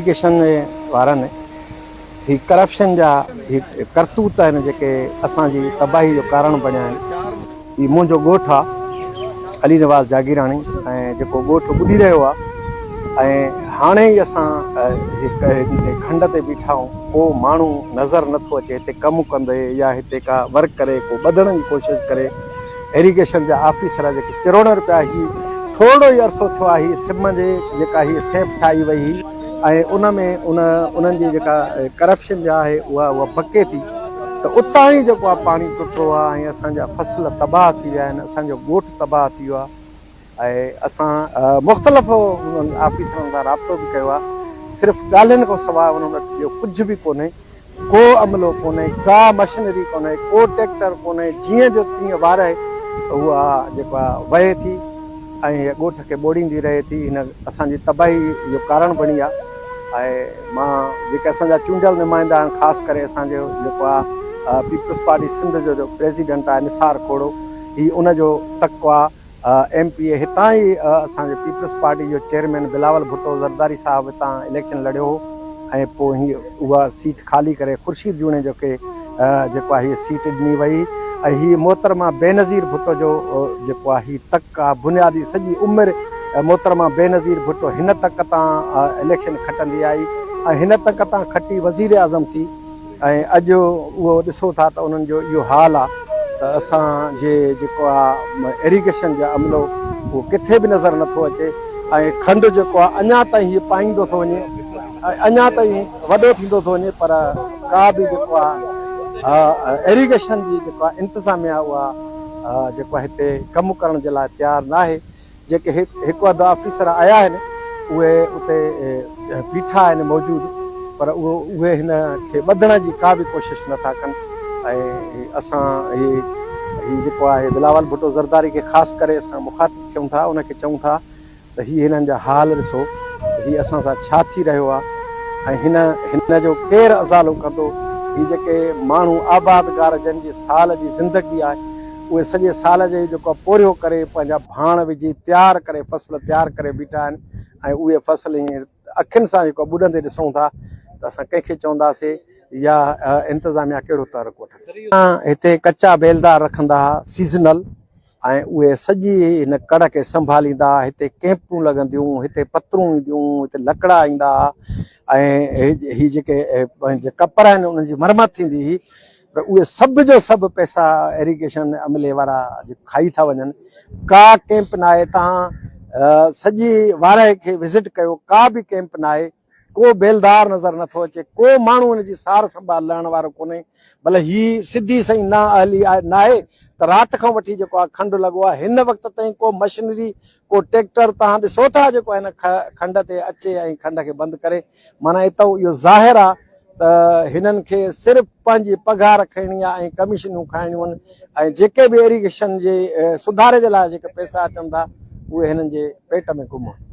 Irrigation وارن هي corruption جا هي ڪرتوت آهن جيڪي اسان جي تباهي جو ڪارڻ بڻيا آهن. هي منهنجو ڳوٺ آ علي نواز جاگيراڻي ۽ جيڪو ڳوٺ ٻڏي رهيو آ ۽ هاڻي ئي اسان هتي کنڊ تي بيٺا آهيون ڪو ماڻهو نظر نٿو اچي هتي ڪم ڪندي يا هتي ڪا ورڪ ڪري ڪو ٻڌڻ جي ڪوشش ڪري ايريگيشن جا آفيسر جيڪي ڪروڙين رپيا هي ٿورڙو ئي عرصو ٿيو آهي هي سم جي جيڪا هي سيف ٺاهي وئي هئي ۽ ان ۾ ان انهن جي جيڪا ڪرپشن جا آهي اها اها بڪي ٿي ته اتان ئي جيڪو آهي پاڻي ٽٽو آهي ۽ اسان جا فصل تباهه ٿي ويا آهن اسان جو ڳوٺ تباهه ٿي ويو آهي ۽ اسان مختلف انهن آفيسرن سان رابطو به ڪيو آهي صرف ڳالهين کان سواء انهن وٽ ٻيو ڪجهه به ڪونهي ڪو عملو ڪونهي، ڪا مشنري ڪونهي، ڪو ٽيڪٽر ڪونهي، جيئن جو تيئن وارهه اها جيڪو آهي وهي ٿي ۽ هيء ڳوٺ کي ٻوڙيندي رهي ٿي. هن اسان جي تباهي جو ڪارڻ بڻي آهي ۽ مان جيڪي اسان جا چونڊيل نمائندا آهن خاص ڪري اسان جو جيڪو آهي پيپلز پارٽي سنڌ جو جو پريزيڊنٽ آهي نثار کوڙو هي ان جو تڪ آهي. ايم پي اي هتان ئي اسان جي پيپلز پارٽي جو چيئرمين بلاول ڀٽو زرداري صاحب هتان اليڪشن لڙيو هو ۽ پوء هي اها سيٽ خالي ڪري خورشيد جوڻيجو کي جيڪو آهي هي سيٽ ڏني وئي ۽ هي محترمه بينظير ڀٽو جو جيڪو آهي هي تڪ آهي بنيادي سڄي عمر محترمه بينظير ڀٽو هن تڪ تان اليڪشن کٽندي آئي ۽ هن تڪ تان کٽي وزيراعظم ٿي. ۽ اڄ اهو ڏسو ٿا ته انهن جو اهو حال آ ته اسان جي جيڪو آ ايريگيشن جو عملو اهو ڪٿي به نظر نٿو اچي ۽ کنڊ جيڪو آ اڃا تائين هي پائيندو ٿو وڃي ۽ اڃا تائين وڏو ٿيندو ٿو وڃي پر ڪا به جيڪو آ ايريگيشن جي جيڪو آ انتظاميا اها جيڪو آ هتي ڪم ڪرڻ جي لاء تيار ناهي. جيڪي هڪ اڌ آفيسر آيا آهن اهي اتي بيٺا آهن موجود پر اهو اهي هن کي ٻڌڻ جي ڪا به ڪوشش نه ٿا ڪن ۽ اسان هي هي جيڪو آهي بلاول ڀٽو زرداري کي خاص ڪري اسان مخاطب ٿيون ٿا ان کي چئون ٿا ته هي هنن جا حال ڏسو ته هي اسان سان ڇا ٿي رهيو آهي ۽ هن هن جو ڪير ازالو ڪندو هي جيڪي ماڻهو آبادگار جن جي سال جي زندگي آهي اهي سڄي سال جو جيڪو پورهيو ڪري پنهنجا ڀاڻ وجهي تيار ڪري فصل تيار ڪري بيٺا آهن ۽ اهي فصل ائين اکين سان جيڪو ٻڏندي ڏسون ٿا ته اسان ڪنهن کي چونداسي يا انتظاميا ڪهڙو تحرڪ وٺندي. هتي ڪچا بيلدار رکندا ها سيزنل ۽ اهي سڄي هن ڪڙ کي سنڀاليندا ها هتي ڪيمپون لڳنديون هتي پترون اينديون هتي لڪڙا ايندا ها ۽ هي جيڪي پنهنجي ڪپر آهن انهن جي مرمت ٿيندي هئي پر اهي سڀ جو سڀ پئسا ايريگيشن عملي وارا جيڪو کائي ٿا وڃن ڪا ڪيمپ ناهي تهان سڄي وارهه کي وزٽ ڪيو ڪا به ڪيمپ ناهي ڪو بيلدار نظر نٿو اچي ڪو ماڻهو ان جي سار سنڀال لهڻ وارو ڪونهي ڀلي هي سڌي سئي نا اهلي ناهي ته رات کان وٺي جيڪو آهي کنڊ لڳو آهي هن وقت تائين ڪو مشنري ڪو ٽيڪٽر تهان ڏسو ٿا جيڪو هن کنڊ تي اچي ۽ کنڊ کي بند ڪري معنيٰ اتان اهو ظاهر آهي ته هنن کي صرف پنهنجي پگهار کڻڻي آهي ۽ ڪميشنون کائڻيون آهن ۽ جيڪي به ايريگيشن جي سڌاري جي لاء جيڪي پئسا اچن ٿا اهي هنن جي پيٽ ۾ گم آهن.